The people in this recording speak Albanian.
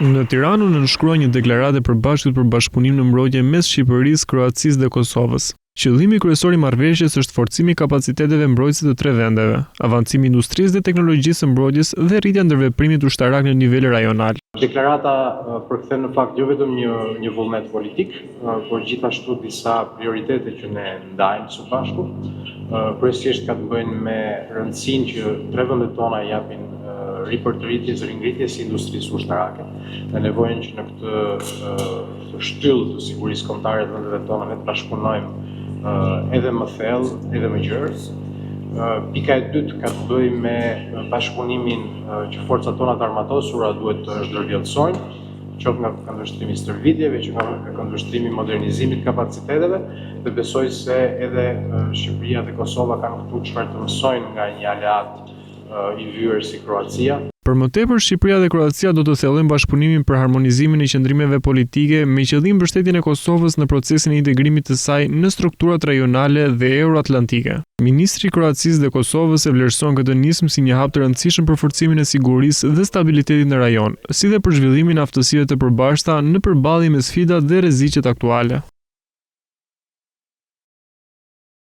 Në Tiranë u nënshkrua një deklaratë e përbashkët për bashkëpunim në mbrojtje mes Shqipërisë, Kroacisë dhe Kosovës. Qëllimi kryesor i marrëveshjes është forcimi i kapaciteteve mbrojtëse të tre vendeve, avancimi i industrisë dhe teknologjisë së mbrojtjes dhe rritja e ndërveprimit ushtarak në nivel rajonal. Deklarata përkthen në fakt jo vetëm një një vullnet politik, por gjithashtu disa prioritete që ne ndajmë së bashku. Kryesisht ka të bëjnë me rëndësinë që tre vendet tona i japin ripërtëritjes, ringritjes së industrisë ushtarake, dhe nevojën që në këtë këtë shtyllë të sigurisë kombëtare të vendeve tona ne të bashkëpunojmë edhe më thellë, edhe më gjerë. Pika e dytë ka të bëjë me bashkëpunimin që forcat tona të armatosura duhet të zhdërvjellësojnë, qoftë nga këndvështrimi i stërvitjeve, qoftë nga këndvështrimi i modernizimit të kapaciteteve dhe besoj se edhe Shqipëria dhe Kosova kanë këtu çfarë të mësojnë nga një aleat i vyer si Kroacia. Për më tepër, Shqipëria dhe Kroacia do të thellojnë bashkëpunimin për harmonizimin e qëndrimeve politike me qëllim mbështetjen e Kosovës në procesin e integrimit të saj në strukturat rajonale dhe euroatlantike. Ministri i Kroacisë dhe Kosovës e vlerëson këtë nismë si një hap të rëndësishëm për forcimin e sigurisë dhe stabilitetit në rajon, si dhe për zhvillimin e aftësive të përbashkëta në përballje me sfidat dhe rreziqet aktuale.